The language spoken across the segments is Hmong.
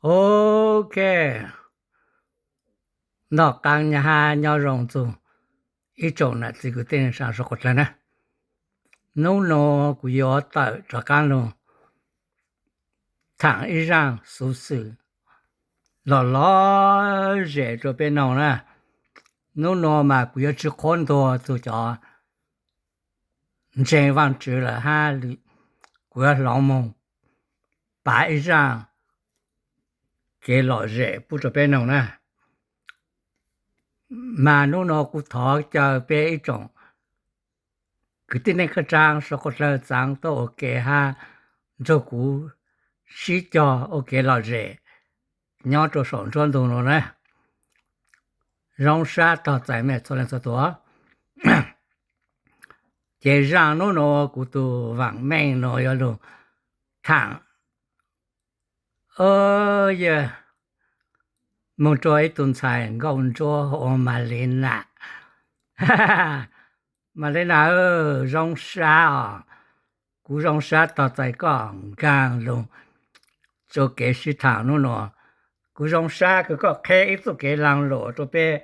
Ok, noj qab nyob zoo txug ib tsoom nam txiv kwv tij neej tsa suav dlawg na. Hnub nuav kuv yuav tawm rov qaab lug thaam ib zaaj xuv xwm lom lom zem rua peb noog na. Hnub nuav mas kuv yuav tsi qhuab ntuas txug cov ntseeg Vaajtswv lawm hab, kuv yuav hloov moog pav ib zaaj kev lom zem pub rua peb noog na. Mas hnub nuav kuv thov caw peb ib tsoom kwv tij neej tsa suav dlawg txaav tuaj ua ke hab nrug kuv sib cog ua kev lom zem nyob rua saum nruab ntug nuav na. Zoo sab tog txais mej txhua leej txhua tug. Ces zaaj hnub nuav kuv tug vaam meej nuav yuav lug thaam moog rua ib tug ntxhais nkauj ntsuab hu ua Malina. Malina, zoo sab os. Kuv zoo sab tog txais koj nkaag lug rua kev sib thaam hnub nuav. Kuv zoo sab kws koj qheb ib txuj kev laag luam rua peb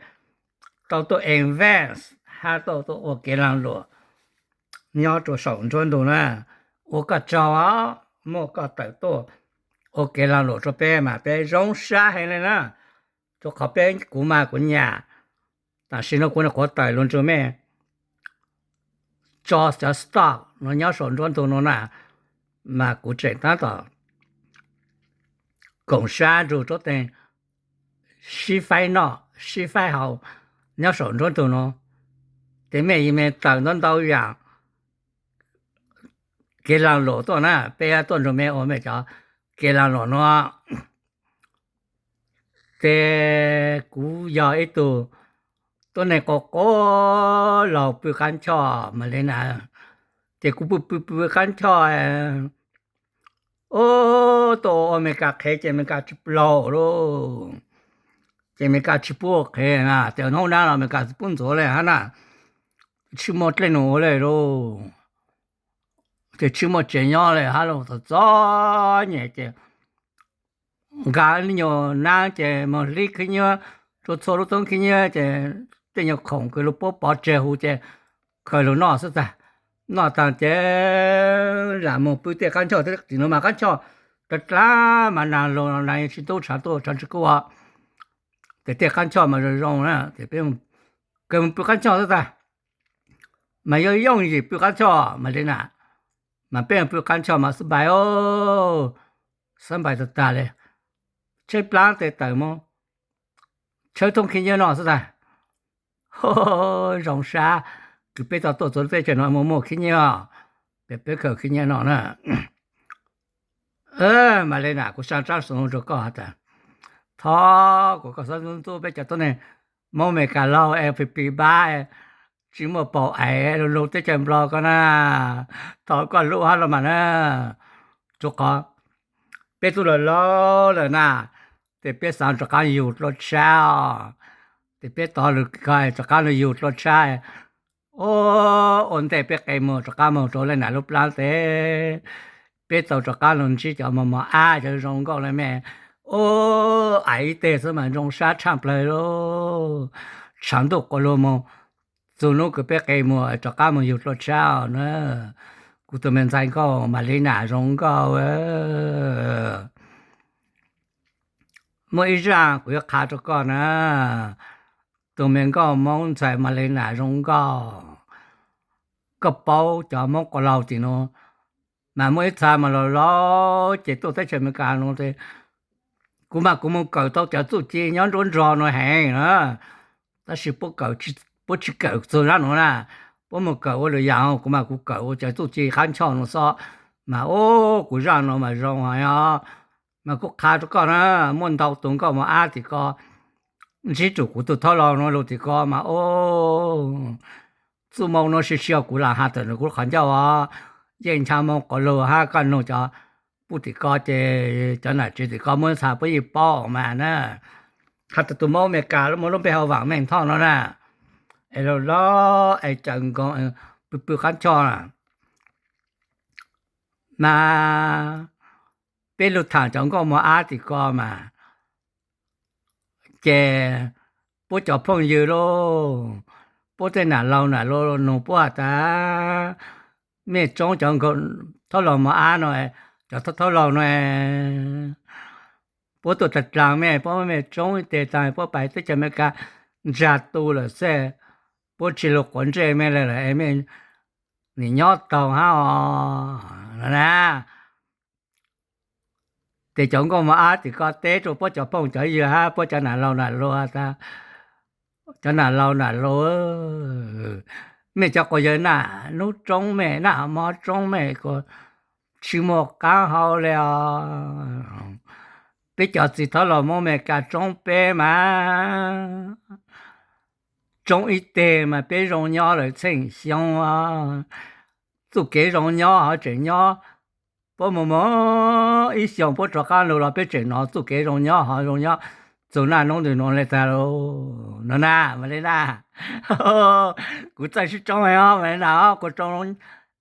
tau tuaj invest hab tau tuaj ua kev laag luam nyob rua saum nruab ntug na. Ua koj tsaug, muaj koj tawm tuaj ua kev laag luam rua peb mas peb zoo sab heev le na. Rua qhov peb, kuv mas kuv nyam, tam sim nuav kuv nyuam qhuav tawm lug nrug mej tso cov stock nuav nyob saum nruab ntug nuav na, mas kuv tseem tab tom koom sab nrug rub teeg sib faib noj sib faib haus nyob saum nruab ntug nuav. Ces mej yim mej tawm ntau ntau yaam kev laag luam tuaj na, peb tuaj nrug mej ua mej cov kev laag luam nuav. Ces kuv yog ib tug tuab neeg quas quas laug pw qaab choj Malina, ces kuv pw pw pw qaab choj, ub, tuaj ua Amelikas qhev ces Amelikas tsi laug lauj. Ces Amelikas tsi pub ua qhev na, tes hnub nab los Amelikas tsi pub ntxuav le hab na, tsi muaj dlej num ua le lauj. Ces tsi muaj tsev nyob le hab lauj, txom txom nyem ces nqa ib nyuag nab ces moog hlib khib nyiab rua txhua lub toob khib nyiab ces tej nyuag khoom kws lug puab pov tseg huv ces khaws lug noj xwb tag. Noj taag ces lam moog pw tej qaab choj, tim nuav mas qaab choj dlav dlav mas naag lug naag tsi tub tshav tuaj tshav tsi kuaj, ces tej qaab choj mas zoo zoo na, ces peb kawg moog pw qaab choj xwb tag. Mas yog yooj yim pw qaab choj Malina, mas peb pw qaab choj mas xab npais, xab npais tag tag le, tsheb plaab tes tawm moog tshawb toob khib nyiab noj xwb tag. Zoo sab kws peb tau tuaj txug lub teb chaws nuav muaj muaj khib nyiab, peb khaws khib nyiab noj na. Malina, kuv saab tsaab xov tooj rua koj has tas, thov kuas koj xaav ntxub ntxub peb cov tuab neeg Moob Amelikas laug L P P pab tsi muaj paus aiv lug lug teb chaws Nplog ko na. Thov koj lub hab los mas na, rua qhov peb tub laug laug lawm na, tes peb xaav rov qaab yug dlua tshab os, tes peb tov lug ko rov qaab lug yug dlua tshab, ua ntej peb qe muag rov qaab moog rua leej nam lub plaab tes peb tau rov qaab lug ntsib cov mos mos ab cov zoo nkauj le mej. Ua, aim ib teg xwb mas zoo sab tshaaj plawg lauj. Tshav ntuj quas lug moog, txug nub kws peb qe muag rov qaab moog yug dlua tshab na. Kuv tug me ntxhais nkauj Malina zoo nkauj. Muaj ib zaaj kuv yuav qha rua koj na, tug me nkauj Moob ntxhais Malina zoo nkauj. Koj paub cov Moob quas laug tim nuav, mas muaj ib txha mas laug laug ces tuaj teb chaws Amelikas nuav tes, kuv mas kuv moog kawm tau cov txuj ci nyob nruab nrog nuav heev na, tab sis puab tsi kawm txug zaaj nuav na, puab moog kawm ua lwm yaam, kuv mas kuv kawm ua cov txuj ci qaab choj nuav xob, mas ub kuv zaaj nuav mas zoo heev os. Mas kuv qha rua koj na, muaj ntau tug nkauj mos ab tim ko, ntsib rua kuv tug thaub laug nuav lug tim ko mas ub, txuj moo nuav sib sib kuv lam has tawm nws kuv qhov ncauj os. Yeej ncha moo quas lug hab koj nug cov puj tim ko ces cov nam tsev tim ko muaj ib txha puab yeej paub mas na. Has tas tug Moob Amelikas lub muaj lub npe hu Vaam Meej Thoj nuav na, es laug laug es cawm nkoos pw pw qaab choj na. Mas peb lug thaam cov nkauj mos ab tim ko mas, ces puab cov phooj ywg lauj, puab tej nam laug nam luas nug puab has tas, mej tsoob cov thaub laug mos ab no, cov thaub laug no, puab tuaj taag dlaag mej, puab muab mej tsoob ib teg taag, puab pais teb chaws Amelikas ntsag tu lawm xwb, puab tsi lug quav ntsej mej le lawm, mej nim nyob taug hab os, no na. Ces cov nkauj mos ab tim ko teb rua puab cov phooj cov ywg hab puab cov nam laug nam luas tas, cov nam laug nam luas, mej cov quas yawg nam nub tsoob mej, nam hmo tsoob mej kuas tsi muaj qaab hau le os. Peb cov txiv thaub laug Moob Amelikas tsoob peb mas, tsoob ib teg mas peb zoo nyob lawm txheej xyoo. Txuj kev zoo nyob hov tseem nyob, puab moog moog ib xyoos puab rov qaab lug los peb tseem nov txuj kev zoo nyob hov zoo nyob txug naj nub ntwg nuav le taag lauj, no na, Malis Naj. Kuv txawj sib tsoob heev os Malis Naj, kuv tsoob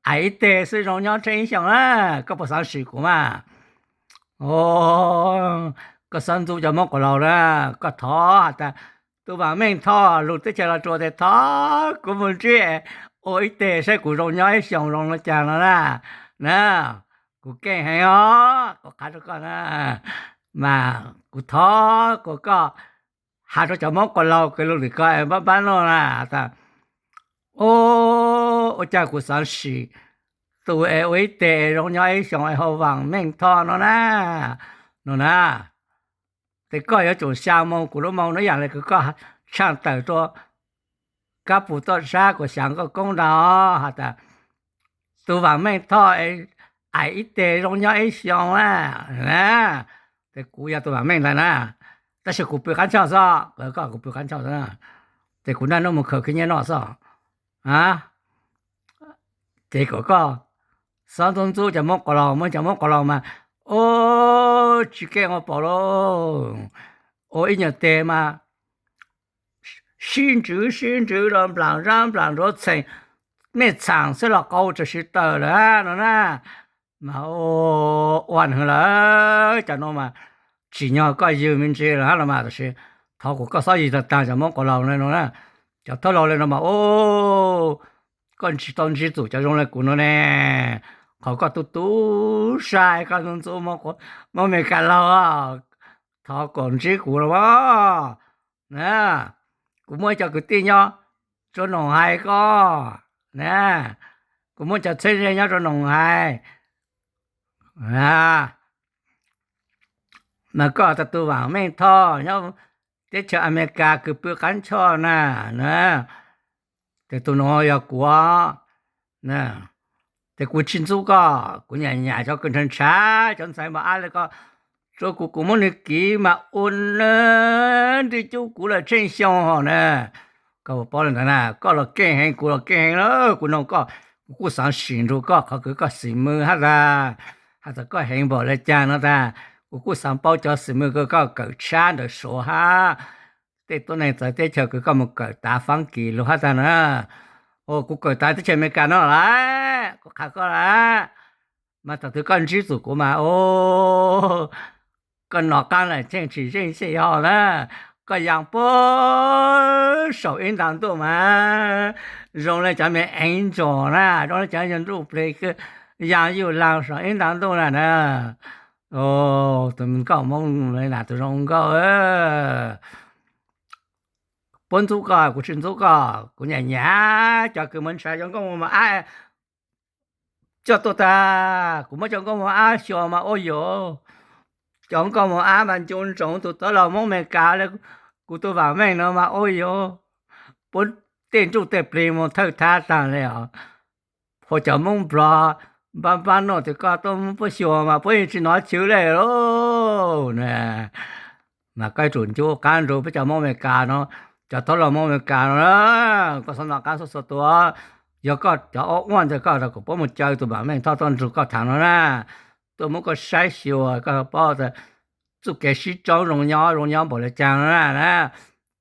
aim ib teg xwb zoo nyob txheej ib xyoos na, koj puas xaav sim kuv mas? Koj xaav ntxub cov Moob Quas Laug na, koj thov has tas, tus Vaam Meej Thoj lug teb chaws Los Tsuas tes thov kuv moog ntsib ua ib teg saib kuv zoo nyob ib xyoos zoo le caag no na. Na, kuv keej heev os, kuv qha rua koj na, mas kuv thov kuas koj has rua cov Moob Quas Laug kws lug tim ko es npab npab nuj na tas, ua caag kuv xaav sim tus es ua ib teg zoo nyob ib xyoos es hu Vaam Meej Thoj no na, no na. Tes koj yuav tsum xyaa moog kuv lub moo nuav yaam le kws koj tshaaj tawm rua kab pug toj sab kuas xyaav nkauj koob ntag has tas, tus Vaam Meej Thoj aim ib teg zoo nyob ib xyoos na. Tes kuv yog tus Vaam Meej ntag na, tab sis kuv pw qaab choj xwb, kuv pw qaab choj xwb, tes kuv naj nub moog khaws khib nyiab noj xwb. Ces kom koj xob ntxub ntxub cov Moob Quas Laug, muab cov Moob Quas Laug mas, ub, tsis keej ua paus lauj. Ua ib nyuag teg mas sib ntsws sib ntsws los nplaam zab nplaam ntsuav txheem, mej txhaam xwb los qau tsawg siv tawm lawm no na. Mas ua nws lawm, cov nuav mas tsim nyog koj yug me ntsis lawm hab los mas, tab sis thov kuas koj xob yug taag taag cov Moob Quas Laug le nuav na. Cov thaub laug le nuav mas, ub, koj tsis tau ntsib txug cov zoo le kuv nuav ne. Qhov koj tu tu sai, koj ntxub ntxub Moob Amelikas Laug, thov kom ntsib kuv los mas. Na, kuv muaj cov kwv tij nyob rua Noom Hais ko na, kuv muaj cov txheeb ze nyob rua Noom Hais. Mas koj tas tus Vaam Meej Thoj nyob teb chaws Amelikas kws pw qaab choj na, na, tes tus nuav yog kuv, tes kuv tsis ntxub koj, kuv nyam nyam cov kws ntshaw ntshav cov ntxhais mos ab le ko, rua kuv, kuv muab nws kiv mas ua nws nrig cub kuv lawm tsheej xyoo hos na. Koj puas paub le ntawd na, koj los keej heev, kuv los keej heev lawm, kuv noog koj, kuv kuj xaav sim nrug koj qhov kws koj xim mws hab tas, has tas koj heev npaum le caag no tas, kuv kuj xaav paub cov xim mws kws koj kawm tshab ntawm Suav hab tej tuab neeg txawv teb chaws kws koj mus kawm tav Faab Kis lug hab tas na. Kuv kawm tav teb chaws Amelikas no lawm, kuv qha koj lawm, mas thaum twg koj ntsib txug kuv mas, koj nov qaab lawm tsheej tsis zeej xyej hos na, koj yaa puag saum ib ntaag ntuj mas zoo le cov me eev ntsuag na, zoo le cov yug nruj plig kws yaa yuj laag saum ib ntaag ntuj na na. Tus nkauj Moob le na, tus zoo nkauj, puab ntxub koj, kuv tsis ntxub koj, kuv nyam nyam cov kws muaj ntshav cov nkauj mos ab coj tuaj tas, kuv muab cov nkauj mos ab xyuas mas ua yuav, cov nkauj mos ab mas ncu ntsoov tus thaub laug Moob Amelikas le kuv tus Vaam Meej no mas ua yuav, puab tej nruj tej plig mus thawj thab taag le os. Hos cov Moob Nplog npab npab nuj tes koj tuaj muab puab xyuas mas puab yeej tsis nov chwv le lauj. Mas koj yuav tsum ncu qaab nrug peb cov Moob Amelikas no, cov thaub laug Moob Amelikas no, koj xob nov qaab xob xua tua. Yog koj cov ob uaj ntawd koj kom puab mus caw tus Vaam Meej Thoj tuaj nrug koj thaam no na, tuaj muab koj saib xyuas koj paub tas txuj kev sib tsoob zoo nyob zoo nyob npaum le caag no na.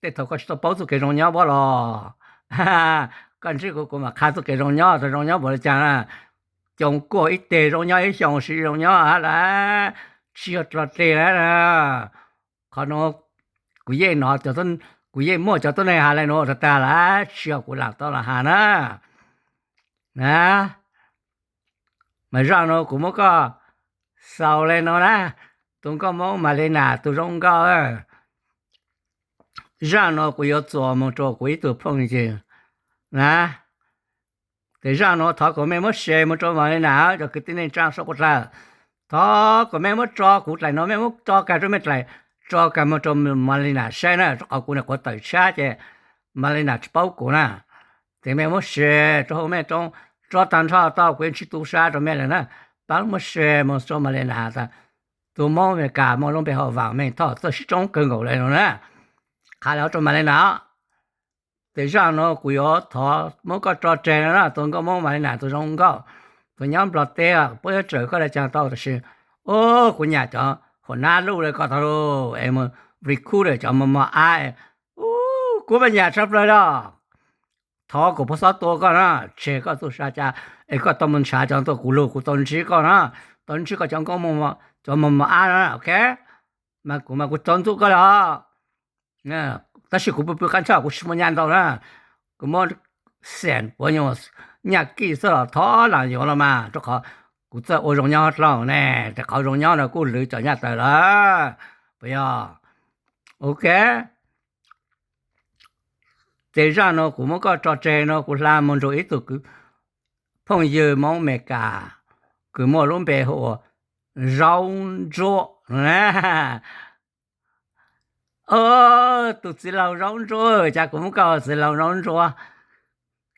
Tej thaum koj tsis tau paub txuj kev zoo nyob puab los, koj ntsib kuv kuv mam qha txuj kev zoo nyob tas zoo nyob npaum le caag na. Coo kuaj ib teg zoo nyob ib xyoos siv zoo nyob hab lawm, tsis yog tso tseg na. Qhov no kuv yeej hnov, kuv yeej muaj cov tuab neeg has li no tag tag lawm, tsis yog kuv lam tau los has na. Mas zaj no kuv muab koj xaus li no na, tus nkauj Hmoob Malina tus zoo nkauj. Zaj no kuv yuav txuas mus rau kuv ib tug phooj ywg na. Ces zaj no thov kom mej muab share mus rau Malina, cov kwv tij neej tsa sawv daws, thov kom mej muab tso kuv dlaim no, mej muab tso kag rau mej dlaim, tso kag mus rau Malina saib na, rau qhov kuv nyuam qhuav tawm tshiab ces Malina tsis paub kuv na. Ces mej muab share rau hauv mej roob, tso tag nrho tau, kuv yeej tsis tu sab rau mej lawm na. Pab muab share mus rau Malina tas, tus Hmoob Amelikas muaj lub npe hu ua Vam Meej Thoj, txawj sib tsoob kawg nkaus li no na. Qha li rau Malina. Ces zaj no kuv yuav thov muab koj tso tseg no na, tus nkauj Hmoob Malina tus zoo nkauj, tus nyob Nplog teb, puab yuav tsawm koj li caag tau, tab sis, o, kuv nyam cov huam nab luj li koj tau, es mus recruit cov mos mos ab, kuv mas nyam tshaj plaws li. Thov kom puab xob tua koj na, tseg koj txuj sa ca, es koj tau mus ntshav cov ntawd kuv lug kuv tau ntsib koj na, tau ntsib koj cov nkauj, cov mos mos ab na, ok. Mas kuv mas kuv tsaus ntuj koj li os. Tab sis kuv pw pw qab ntsha kuv tsis muaj nyaj ntau na, kuv muab xees puav nyuag nyaj kij xwb los thov lam yuav los mas, rau qhov kuv txawj ua zoo nyob dlhau ne, ces qhov zoo nyob no kuj lwv cov nyaj taws lawm, puas yog? Ok. Ces zaj no kuv muab koj tso tseg no kuv hla mus nrug ib tug phooj ywg Hmoob Amelikas kws muaj lub npe hu ua Zaub Ntsuab. Tus txiv laug Zaub Ntsuab, cas kuv muab koj ua txiv laug Zaub Ntsuab?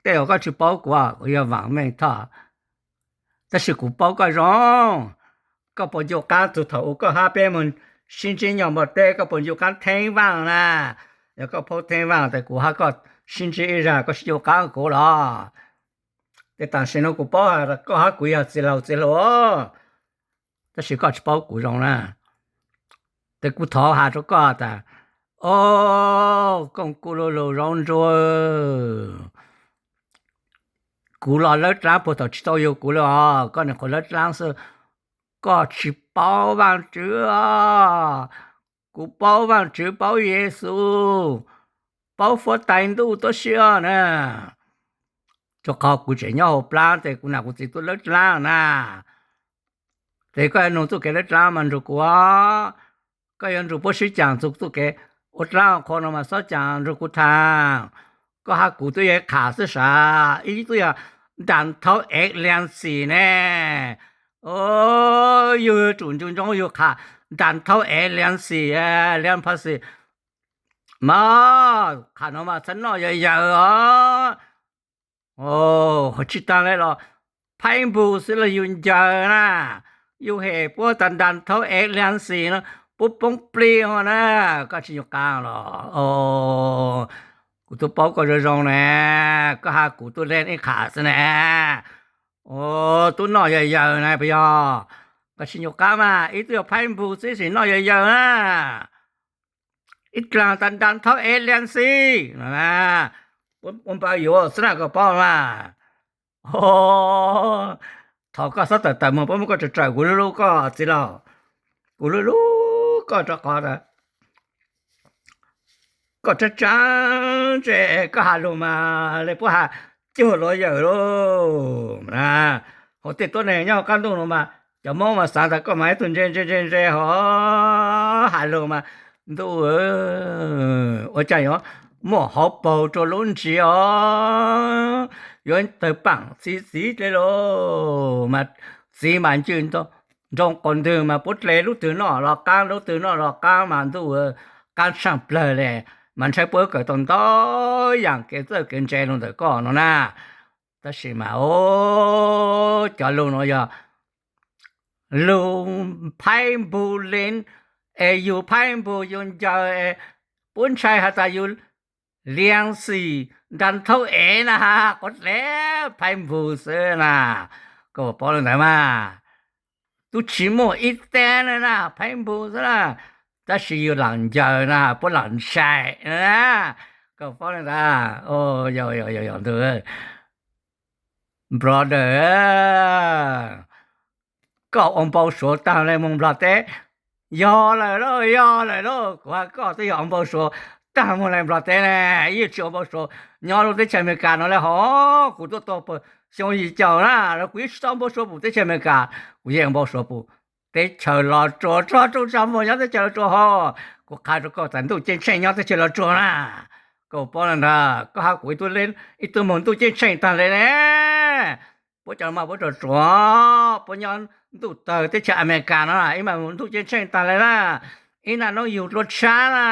Tej uas koj tsis paub kuv, kuv yog Vam Meej Thoj, tab sis kuv paub koj zoo. Koj puas nco qab txug thaum u koj hab peb moog sib ntsib nyob Nplog teb, koj puas nco qab Theeb Vaaj na? Yog koj paub Theeb Vaaj tes kuv hab koj sib ntsib ib zag, koj sib nco qab kuv los? Tes tam sim no kuv paub has koj hab kuv yog txiv laug txiv hluas, tab sis koj tsis paub kuv zoo na. Tes kuv thov has rau koj tas, o, koj kuj lug lug Zaub Ntsuab, kuv los lawb dlaab puag thaum tsis tau yug kuv li os, koj nyuam qhuav lawb dlaab xwb. Koj tsis paub Vaajtswv os. Kuv paub Vaajtswv, paub Yexus, paub Fuab Tais Ntuj tuab si os na. Rua qhov kuv tseem nyob hauv plab tes kuv nam kuv txiv tuaj lawb dlaab na. Ces koj yuav nug txuj kev lawb dlaab mas nrug kuv, koj yuav nrug puab sib caam txug txuj kev ua dlaab qhua no mas xob caam nrug kuv thaam. Koj hab kuv twb yog ib qham xwb sav, ib twb yog ntaag thaub ev liag xim ne. Yug yuav tsum ncu ntsoov yug qham ntaag thaub ev liag xim, liag pha xim mas, qham no mas txhaj noj yog yawg os. Tsi taag le los phaib npug xwb los yug ncaws na, yug hem puab tas ntaag thaub ev liag xim no, puab poob plig hov na. Koj tsi nyuam qaab los? Kuv tub paub koj zoo zoo ne, koj hab kuv tub le ib qham xwb ne. Tub noj yog yawg na puas yog? Koj tsi nyuam qaab mas, ib tub yog phaib npug xwb, tsi noj yog yawg na. Ib dlaag tas ntaag thaub ev liag xim no, ua npaw yuav xwb na, koj paub mas. Thov koj xob tawm tawm moog, puab muab koj tsaws tsaws, kuv hlub hlub koj txiv laug, kuv hlub hlub koj rua qhov koj tsaab tsaab ntse, koj has lug mas le puab has cuag luag yawm lauj. Hauv tej tuab neeg nyob qab ntuj no mas cov Moob mas xaav tas koj mas ib tug ntse ntse ntse ntse hov, has lug mas ntuj, ua caag yuav muaj hauv paug rua lub ntsiv os. Yuav tawg paam txi txiv dle lauj, mas txiv mas ncw nroo quas ntwg mas puab dle lub twg noj los qaab, lub twg noj los qaab mas ntuj, qaab tshaaj plawg le, mas ntshai puab kawm tau ntau yaam kev txawj kev ntse lug ntawm koj no na. Tab sis mas, o, cov lug no yog lug phaib npug le, es yug phaib npug yug ncaws es puab ntshai has tas yug liag xim ntaag thaub ev na, quav dle phaib npug xwb na. Koj paub le ntawd mas, tub tsi muaj ib teg le na, phaib npug xwb na, tab sis yug lam ncaws na puab lam ntshai na. Koj paub le ntawd, brother, koj ua npau suav taag le moog Nplog teb, Yog lawm lauj, yog lawm lauj, kuv hais koj twb yog ua npau suav tag mus lawm nplog teb ne, yeej tsis ua npau suav nyob lub teb chaws Amelikas no li hos. Kuv tuaj tau xyoo yim caum na los kuv yeej tsis tau ua npau suav pum teb chaws Amelikas, kuv yeej ua npau suav pum teb chaws Los Tsuas, txog rau tsa npog nyob teb chaws Los Tsuas hos. Kuv qha rau koj tas ntuj ceeb tsheej nyob teb chaws Los Tsuas na. Koj paub li ntawd, koj hab kuv ib tug moog ntuj ceeb tsheej taag le ne. Puab cov mas puab tsuas tsuas, puab nyob ntuj tawg teb chaws Amelikas no ib mas ntuj ceeb tsheej taag le na. Ib naj noob yug dluab tshab na,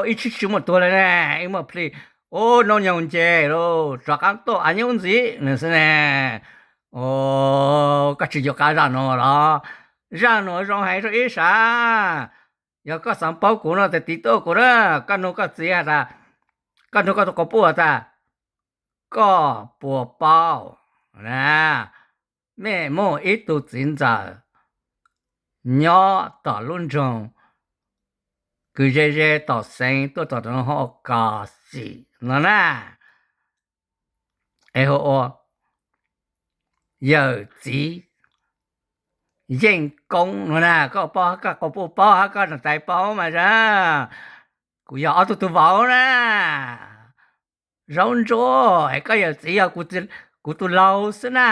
ib tshwm tsis muaj tuag le ne, ib muaj plig, ub, noob nyoog nce lug rov qaab tuaj av nyub ntxiv nws xwb ne. Koj tsis nco qab zaj nuav los? Zaj nuav zoo heev rau ib sab. Yog koj xaav paub kuv no tes tiv tuaj kuv na, koj nug koj txiv has tas, koj nug koj tus quas puj has tas, koj puas paub na, mej muaj ib tug txiv ntxawm nyob tom lub nroog kws ze ze tom xeev tuaj tom nroog hu ua Kas Xim no na, es hu ua yawm txiv Yeej Koob no na. Koj paub, koj quas puj paub hab koj niam tais paub mas zag, kuv yog ob tug tug vauv na. Zaub ntsuab, es koj yawm txiv yog kuv tus laug xwb na.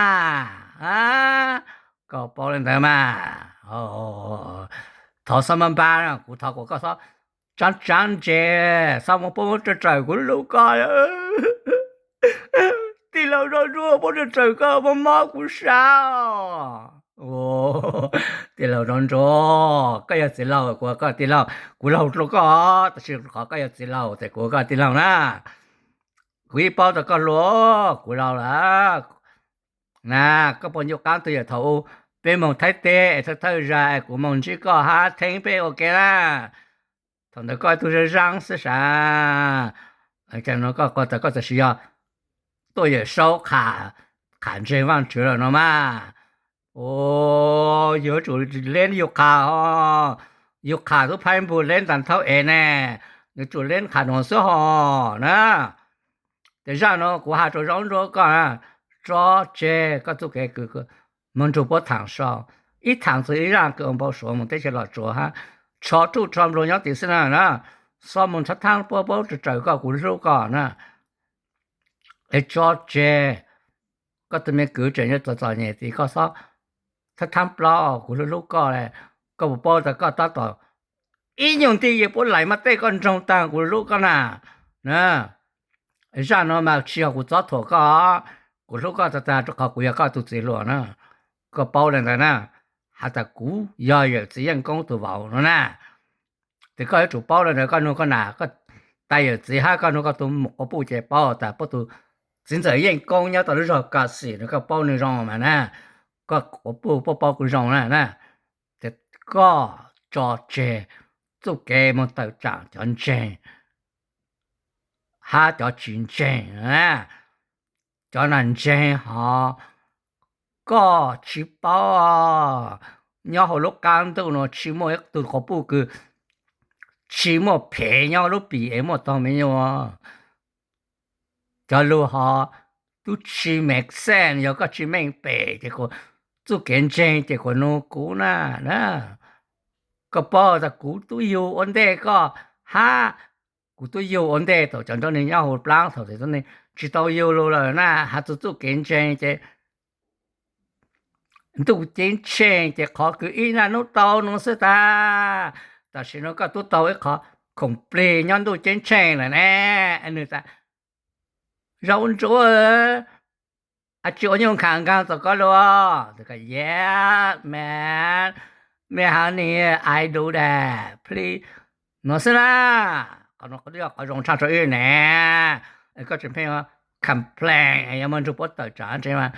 Koj paub li ntawd mas, thov xob mab npab, kuv thov kom koj xob tsaab tsaab ntse, xob muab puab muab raws raws kuv hlub koj. Tij laug Zaub Ntsuab, puab raws raws koj, mob mob kuv sab. Tij laug Zaub Ntsuab, koj yog txiv laug, kuv ua koj tij laug, kuv laug dlua koj, tab sis qhov koj yog txiv laug ces kuv ua koj tij laug na. Kuv yeej paub tas koj hlub kuv laug lawm na. Koj puas nco qab tug yawm thaum u peb moog Thaib teb es thawj thawj zag es kuv moog ntsib koj hab theeb peb ua ke na? Thaum ntawd koj ib tug zaab zaab xwb sas. Koj tas koj tam sim yog tuaj yawm saub qham ntseeg Vaajtswv lawm no mas. Yug yuav tsum leb yug qha, yug qha tub phaib npug leb ntas thaub ev ne, yuav tsum leb qha nuav xwb hos na. Ces zaj nuav kuv has rua Zaub Ntsuab koj, tso tseg koj txuj kev kws moog nrug puab thaam so, ib thaam txug ib zaj kws ua npau suav moog teb chaws Los Tsuas hab tsho ruj tsho nplua nyob tid xwb na na. Xob moog thaab thaab plaub, puab raws raws koj, kuv hlub koj na. Es tso tseg koj tug me kwv tseem yuav txom txom nyem tid, koj xob thaab thaab plaub, kuv hlub hlub koj le. Koj puas paub tas koj tab tom ib nyuag nti yeej puab laim maj tej koj nroog taag, kuv hlub koj na. Zaj nuav mas tsis yog kuv txob thuam koj, kuv hlub koj tag tag rua qhov kuv yog koj tug txiv hluas na. Koj paub le ntawd na, has tas kuv yog yawm txiv Yeej Koob tug vauv no na. Ces koj yuav tsum paub le ntawd, koj nug koj nam, koj tais yawm txiv hab koj nug koj tug quas puj ces paub tas puab tug txiv ntxawm Yeej Koob nyob tom lub zog Kas Xim no, koj paub nwg zoo mas na. Koj quas puj puab paub kuv zoo na na. Ces koj tso tseg txuj kev moog tawm tsaam cov ntseeg hab cov tsis ntseeg, cov nam ntseeg hov, koj tsis paub. Nyob huv lub qab ntuj nuav tsis muaj ib tug quas puj kws tsis muaj phem nyob lub pim es muaj tog me nyuam. Cov lug hov tub tsis make sense, yog koj tsis meej pem ces kuv txuj kev ntseeg ces kuv nug kuv na. Koj paub tas kuv tub yug ua ntej koj hab kuv tub yug ua ntej thaum cov nraug neeg nyob huv plaab thaum tsis tau yug lug lawm na, has txug txuj kev ntseeg ces ntuj ceeb tsheej ces qhov kws ib naj nub tau nuav xwb tag. Tam sim nuav koj tub tau ib qhov khoom plig nyob ntuj ceeb tsheej lawm ne. Nwg tas, Zaub Ntsuab, a tsi ua nyuj nkhav nkaag txog koj lug? Yes man, me honey, I do that, please, nuav xwb na. Qhov nuav yog qhov zoo tshaj rua wb ne. Koj tsis pheej complain yuav moog nrug puab tawm tsaam ntseeg mas,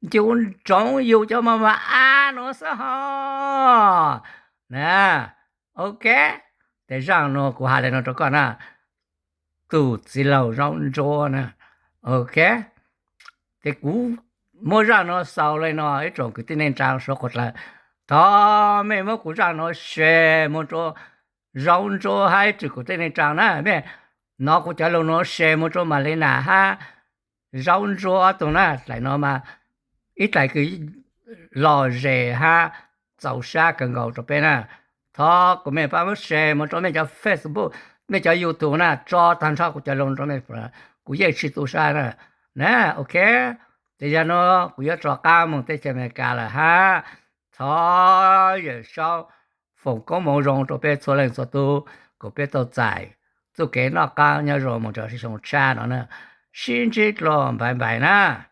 ncu ntsoov yug cov maj maj ab nuav xwb hos na. Ok, ces zaj nuav kuv has le nuav rua koj na, tug txiv laug Zaub Ntsuab na. Ok, ces kuv muab zaj nuav xaus le nuav, ib tsoom kwv tij neej tsaa suav qhuav dlawg, thov mej muab kuv zaj nuav share moog rua Zaub Ntsuab hab ib tsoom kwv tij neej tsaa na. Mej nov kuv cov lug nuav share moog rua Malina hab Zaub Ntsuab ob tug na. Dlaim nuav mas ib dlaim kws lom zem hab txaus sab kawg nkaus rua peb na. Thov kuv mej pab muab share mus rau mej cov Facebook, mej cov YouTube na, tso tag nrho kuv cov lus rau mej, kuv yeej tsis tu sab na. Na, ok, ces yog no kuv yuav rov qab mus teb chaws Amelikas lawm hab. Thov Yawm Saub foom koob hmoov zoo rau peb txhua leej txhua tug, kom peb tau txais txuj kev noj qab nyob zoo mus rau sib xyoo tshab no na. Sib ntsib dlua, bye bye na.